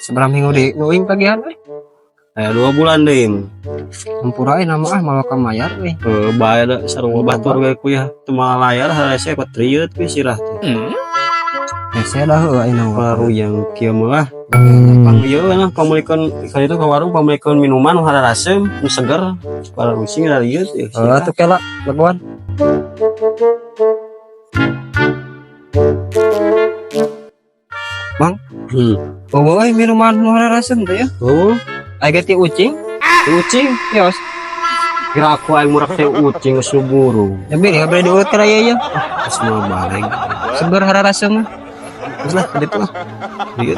Seberapa minggu di nuing tagihan euy. Aya 2 bulan deui. Hampura euy nama ah mawa ka mayar euy. Heuh, bae da sarua batur ge kuy teu layar harese patriot kuy sirah teh. Hese dah heuh ayeuna mah. Baru yang kieu mah pang ieu lah pamulikeun ka ditu ka warung pamulikeun minuman nu hararasem nu seger para rusing rarieu teh. Heuh atuh kela laguan. Bang, Eueuh euy minuman nu hararasem teh ya. Oh, Aya ge ti ucing, ucing. Yos. Kira aku aing murah teh ucing geus nu burung. Ya beri ya beri diulet kana ieu ya. Geus mah baleng. Seger hararasem mah. Geus lah ka ditu lah. Dieu.